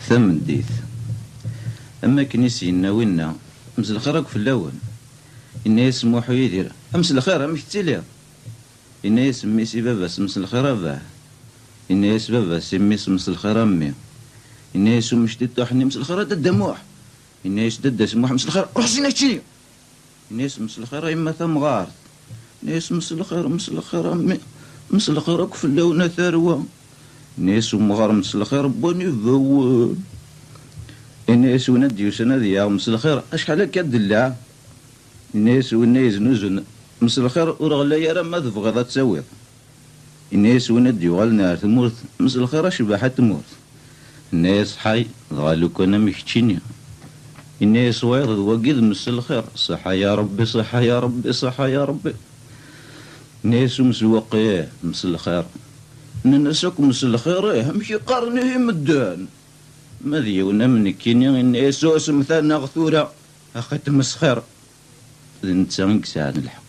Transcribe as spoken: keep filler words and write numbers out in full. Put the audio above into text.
Tameddit, am wakken i s-yenna winna, mselxir akk fell-awen. Yenna-yas Muḥ u Yidir, a mselxir, amek tettiliḍ? Yenna-yas mmi-s i baba-s, mselxir a bah. Yenna-yas baba-s i mmi-s, mselxir a mmi. Yenna-yas umecṭiṭuḥ-nni, mselxir a dadda Muḥ. Yenna-yas dadda-s Muḥ, mselxir, ruḥ syin a keččini. Yenna-yas mselxir a yemma tamɣart. Yenna-yas mselxir, mselxir a mmi, mselxir akk fell-awen a tarwa. Yenna-yas umɣar mselxir n wani bawen. Yenna-yas win ad d-yusan ad yaɣ mselxir, acḥal akka d-llaɛ. Yenna-yas winna yeznuzen mselxir, ur ɣlay ara ma tebɣiḍ ad tawiḍ. Yenna-yas win ad d-yuɣalen ar tmurt, mselxir a cbaḥa n tmurt. Yenna-yas ḥay, dɣa lukan am keččini. Yenna-yas wayeḍ d wagi d mselxir, ṣaḥa ya Rebbi, ṣaḥa ya Rebbi, ṣaḥa ya Rebbi. Yenna-yas umsewweq, ih, mselxir. Nnan-as akk mselxir, ih, amek i qqaren ihi medden? Ma d yiwen am nekkini, yenna-yas ur semtaneɣ tura, axi tmesxir. D netta i yesɛan lḥeqq.